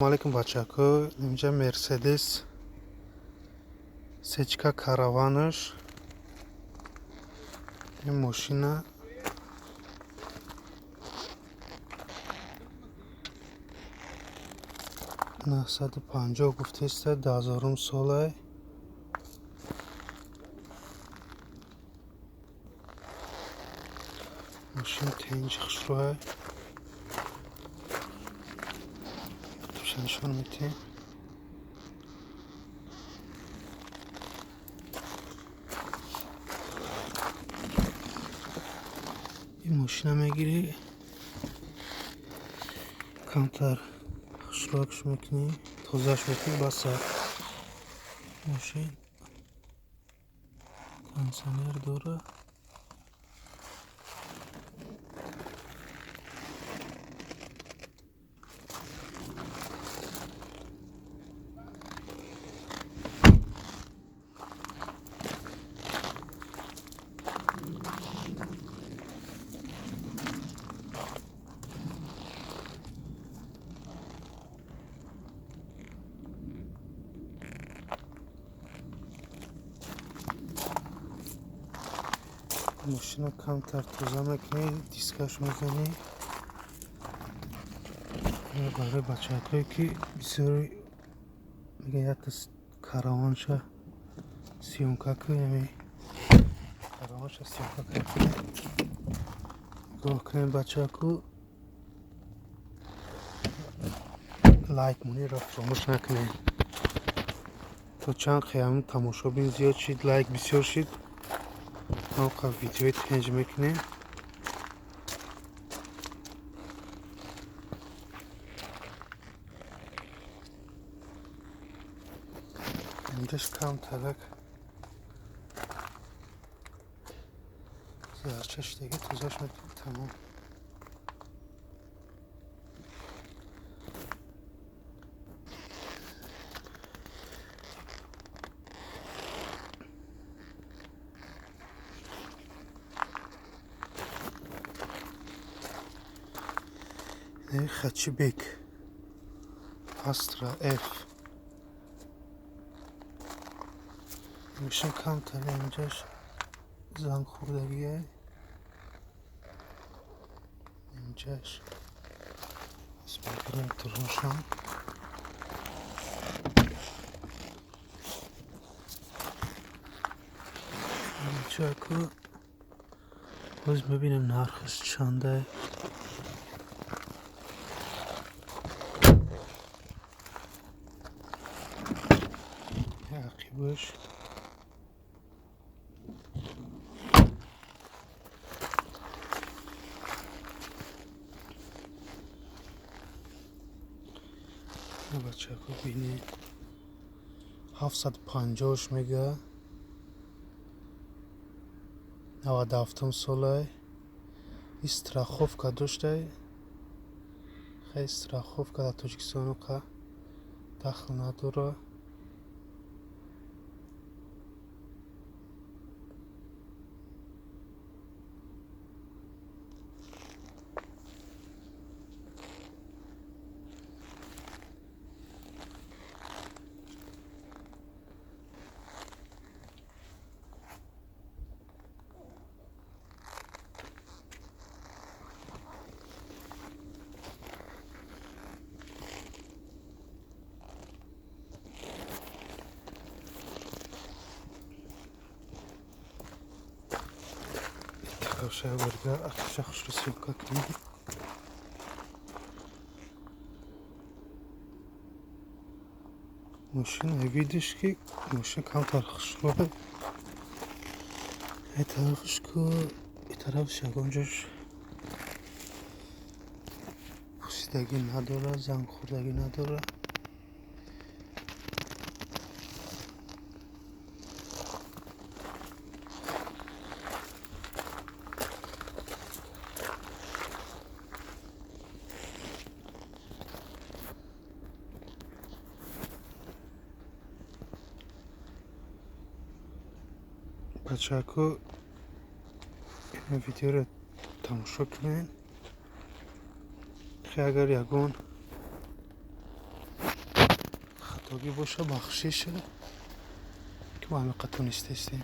Алейкум, бачако. Инҷа Мерседес сечка караванаш. Ин мошина 950 гуфтеста, 2000-ум солай. Мошин тенҷи хушрӯай. Нишон медиҳем. Ин мошина мегирӣ, камтар хушрӯакш мекунӣ, тозааш мекунӣ, баса. Мошин кондитсионер дора. Мошина камтар тоза мекунӣ, дискаш мезанӣ. Барои бачакое, ки бисёри мегӯянд, якта караванша съёмка кун, ами караванша съёмка кун. Нигоҳ кунем, бачаку, лайк мониро фаромӯш накунед. То чанд қиям тамошобин зиёд шид, лайк бисёр шид, ҳамқа видеои тенҷ мекунем. Инҷаш камтарак зарча шидаги, тозаш мекунем, тамом. Хэтчбек Астра F. Мошин камтар инҷаш занг хӯрдагие. Инҷаш мегирем турушам. Инҷаку боз мебинем, нархаш чандай. Ақибаш бачако, бинед, 750-ш мега, 97-ум солай. И страховка доштай. Хай, страховка дар Тоҷикистон қа дахл надора. Тарафша барга ақибша хушрӯ съёмка кунем. Мошина видиш, ки мошина камтар хушрӯ. Ай тарафаш ку, и тарафаш ягон ҷош пусидагӣ надора, занг хӯрдагӣ надора. Бачако, видеоро тамошо кунед. Хе, агар ягон Хатогӣ боша, бахшиш, ки мо ҳамиқа тонистаистем.